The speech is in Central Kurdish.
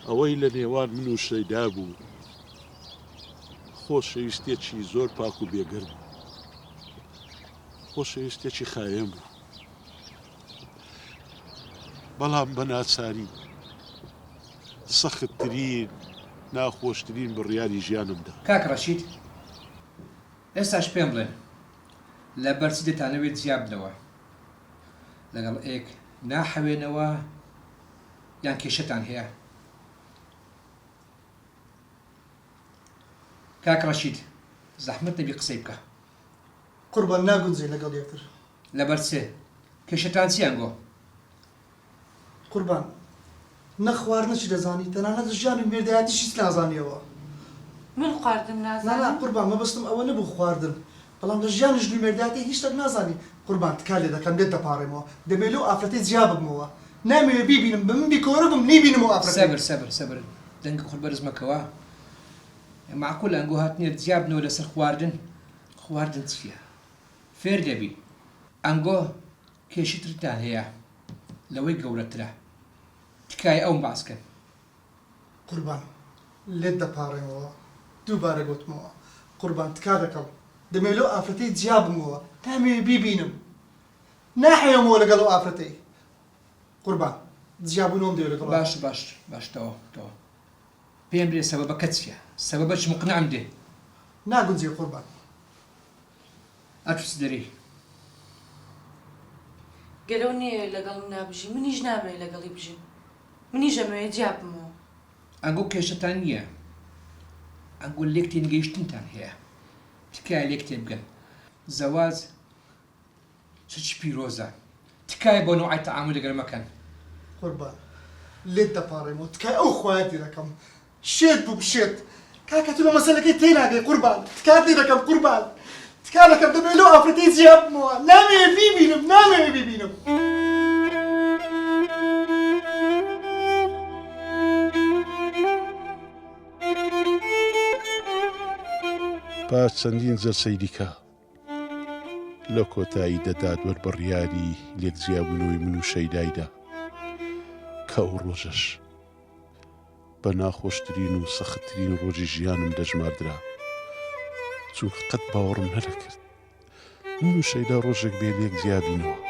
ئەوەی لە نێوان من و شەیدا بوو خۆشەویستیەکی زۆر پاک و بێگەرد بوو. خۆشەویستیەکی خاوێن بوو. بەڵام بە ناچاری سەختترین ناخۆشترین بڕیاری ژیانم دا. کاک ڕەشید ئێستاش پێم بڵێن لەبەر چی دەتانەوێت جیاببنەوە؟ لەگەڵ ئێک ناحەوێنەوە یان کێشەتان هەیە؟ کاک ڕەشید زەحمەت نەبی قسەی بکە. قوربان ناگونجێین لەگەڵ یەکتر. لەبەر چ؟ کێشەتان چیە ئەنگۆ؟ قوربان نە خواردنەشی دەزانی تەنانەت ژیان و مێردایەتیش هیچ نازانیەوە. من خواردن نا نا نازانم؟ قوربان مەبەستم ئەوە نەبوو خواردن بەڵام لە ژیانی ژن و مێردایەتی هیچ شتێک نازانی قوربان تکا لێ دەکەم لێت دەپاڕێمەوە دەمەوێ لەو ئافرەتەی جیا ببمەوە نامەوێ بیبینم بە من بیکۆرە بم نەیبینم ئەو ئافرەتەی. سەبر سەبر سەبر دەنگی خۆت بەرز مەکەوە مەعقولە ئەنگۆ هاتنێ جیابنەوە لەسەر خواردن خواردن چیە فێر دەبی ئەنگۆ کێشەی ترتان هەیە لەوەی گەورەترە تکایە ئەوم باس کەن. قوربان لێت دەپاڕێمەوە دووبارە گۆتمەوە قوربان تکا دەکەم دەمەوێ لەو ئافرەتەی جیا بمەوە نامەوێ بیبینم ناحەوێمەوە لەگەڵ ئەو ئافرەتەی قوربان جیابوونەوەم دەوێ لەگەڵ ئەو باش باش باش تەواو تەواو پێم برێ سەبەبەکە چیە سەبەبەچ مقنعم دێ. ناگونجێ قوربان. ئەتوو چ دەرێی. گەر ئەو نەیەوێ لەگەڵ منا بژی منیش نامەوێ لەگەڵی بژیم منیش ئەمەوێ جیا بمەوە. ئەنگۆ کێشەتان نییە ئەنگۆ لێک تێنگەیشتنتان هەیە تکایە لێک تێبگەن زەواج چ پیرۆزە تکایە بۆ نوعای تەعامول لەگەر مەکەن. قوربان لێت دەپاڕێمەوە تکایە ئەو خوایەت لێ دەکەم شێت بووم شێت کاکە تو لە مەسەلەکەی تێناگەی قوربان تکات لێ دەکەم قوربان تکا دەکەم دەمەوێ لەو ئافرەتەی جیا ببمەوە نامەوێ بیبینم نامەوێ بیبینم. پاش چەندین جەلسەی دیکە لە کۆتاییدا دادوەر بڕیاری لێکجیابوونەوەی من و شەیدای دا کە ئەو ڕۆژەش بە ناخۆشترین و سەختترین ڕۆژی ژیانم دەژماردرا چونکە قەت باوەڕم نەدەکرد من و شەیدا ڕۆژێک بێ لێک جیابینەوە.